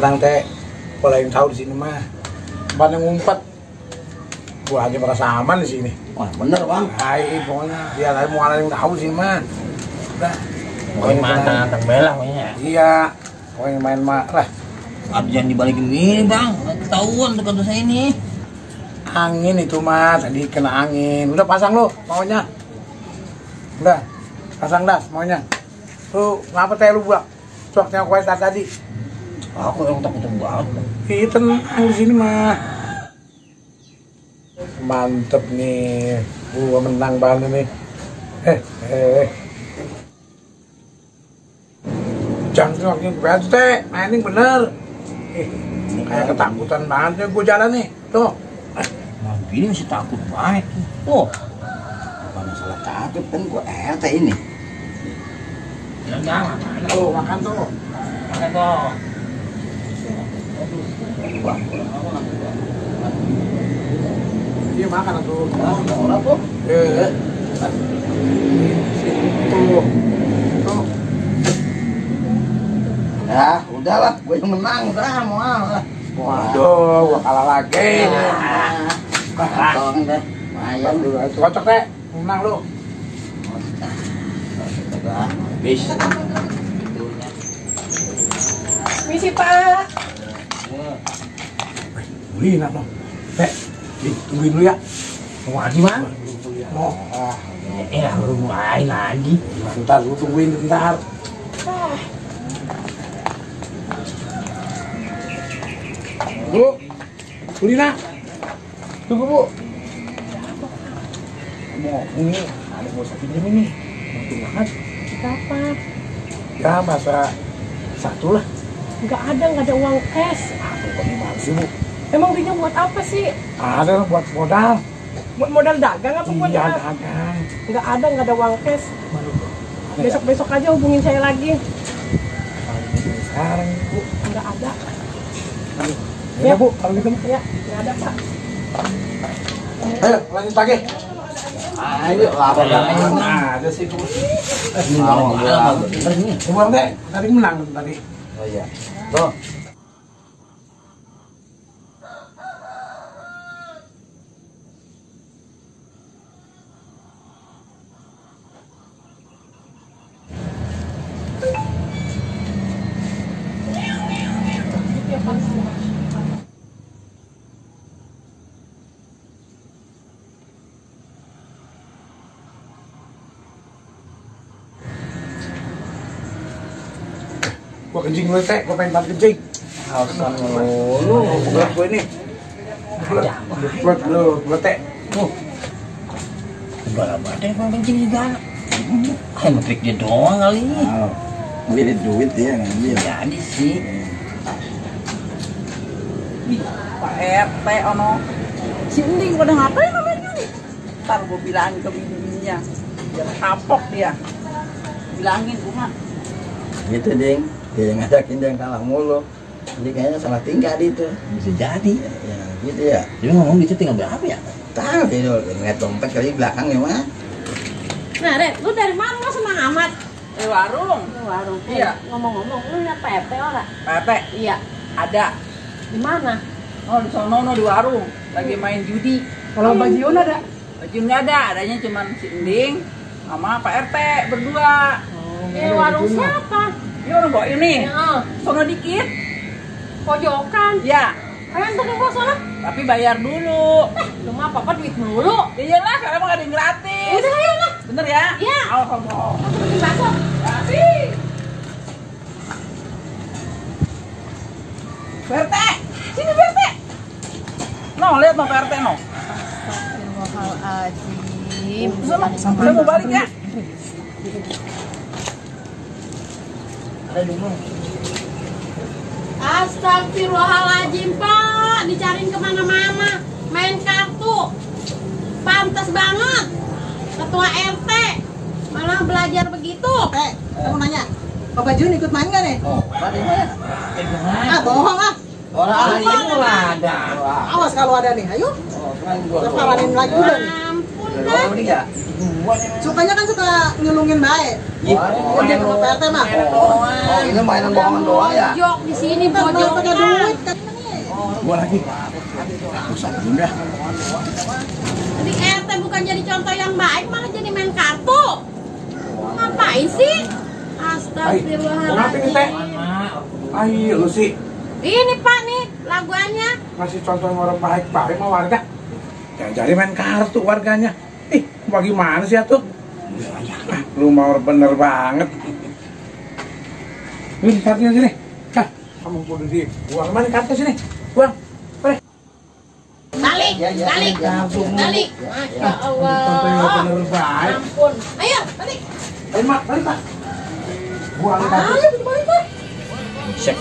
tenang teh, kalau yang tahu di sini mah, banyak ngumpet. Gua aja merasa aman di sini. Wah bener bang. Hai, pokoknya dia lagi mau ada yang tahu di sini mah. Udah. Main tantang bela pokoknya. Iya, pokoknya main mah lah. Aduh jangan dibalikin begini bang, ketahuan tuh kata saya ini. Angin itu mah, tadi kena angin. Udah pasang lo, maunya. Udah, pasang das, maunya. Lu ngapa teh lu buat? Cuaknya kue tadi. Aku yang takut banget. Ih, tenang di sini mah. Mantep nih, gua menang banget nih. Jangan cuaknya gue teh, mainin bener. Kayak ketakutan banget ya gua jalan nih, tuh. Nah begini masih takut banget. Tuh. Bukan masalah takut kan gua RT ini. Jangan. Tuh, makan tuh. Makan tuh. Wah, Iya makan tuh. orang tuh. Tuh. Tuh. Ya, udahlah, gue yang menang, udah mau lah. Waduh, gua kalah lagi. Tolong deh, lumayan. Cocok deh, menang lu. Habis. Misi Pak. Beliin apa? Tungguin dulu ya. Mau lagi bang? Mau. Baru mulai lagi. Bentar, lu tungguin bentar. Bu, Lina. Tunggu, Bu. Mau ini ada mau saya pinjam ini. Mau banget. Berapa? Ya, masa satu lah. Nggak ada uang cash. Bukan gimana sih, Bu? Emang pinjam buat apa sih? Ada lah buat modal. Buat modal dagang apa buat Iya, apa? dagang. Nggak ada uang cash. Besok aja hubungin saya lagi. Sekarang, Bu. Nggak ada. Ya, Bu, kalau gitu. Ya, nggak ada Pak. Ayo, lanjut lagi. Ayo, lapar banget. Ada sih, Bu. Bener nih. Buang deh, tadi menang tadi. Oh iya. Tuh. Gua kencing dulu teh, gua pengen banget kencing. Alasan lu. Buat gua ini. Buat teh. Enggak lah, ada yang kencing juga. Trik dia doang kali ini. Ngambil duit dia ngambil. Jadi sih. Pak RT ono si Ending pada ngapain namanya nih? Ntar gue bilangin ke bini-bininya biar kapok dia. Bilangin Uma. Gitu ding, dia yang ngajakin dia yang kalah mulu. Jadi kayaknya salah tingkah dia itu. Bisa jadi. Ya gitu ya. Jadi ngomong gitu tinggal berapa ya? Tahu dia dulu, ngeliat dompet kali belakang ya mah. Nah, Red, lu dari mana lu senang amat? Warung. Warung. Iya. Ngomong-ngomong, lu lihat PP ora? PT Iya. ada. Di mana? Oh di sono di warung lagi main judi. Kalau Bajiun ada? Baju nggak ada, adanya cuman si Ending sama Pak RT berdua. Warung siapa? Ini orang bawa ini. Ya, Sono dikit. pojokan. Ya, Ayo antar ke gua sana. tapi bayar dulu. Lu mah apa duit dulu. Iyalah, karena emang ada yang gratis. Udah ayo lah. Bener ya? Iya. Alhamdulillah. Bikin bakso. Kasih. PRT, sini PRT. No, lihat no PRT no. Astagfirullahaladzim. Saya mau balik ya. Ada dulu. Astagfirullahaladzim, Pak. Dicariin kemana-mana. Main kartu. Pantas banget. Ketua RT. Malah belajar begitu. Kamu nanya, Bapak Jun ikut main nggak nih? Oh, ada mana? Ah, bohong ah. Orang ini ada. Awas kalau ada nih, ayo. Oh, kan gua. Terpawanin lagi udah nih. Ampun, Doang mending ya. Sukanya kan suka nyelungin baik. Oh, Dia sama PRT mah. oh, ini mainan bohongan doang ya. Jok di sini Kan pojok pakai duit kan. Gua lagi. Usah dulu dah. Jadi RT bukan jadi contoh yang baik, malah jadi main kartu. Ngapain sih? Ngapain nih, Teh? Astagfirullahaladzim. Ayo lu sih. Ini Pak nih laguannya. Ngasih contoh orang baik-baik sama warga. Jangan jadi main kartu warganya. Ih, bagaimana sih atuh? Ah, lu mau bener banget. Ini kartunya sini. Hah, kamu kudu di buang mana kartu sini? Buang. Boleh. Balik, Ya, balik, balik. Masya Allah. Contoh yang bener baik. Ampun. Ayo, balik. Ayo, Mak, balik, Pak. Buang kartu. Ayo, balik, Pak. Cek.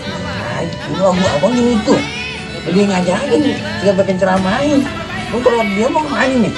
Lu abang ini tuh. Dia ngajarin, dia bikin ceramahin. Lu kalau dia mau kemana nih?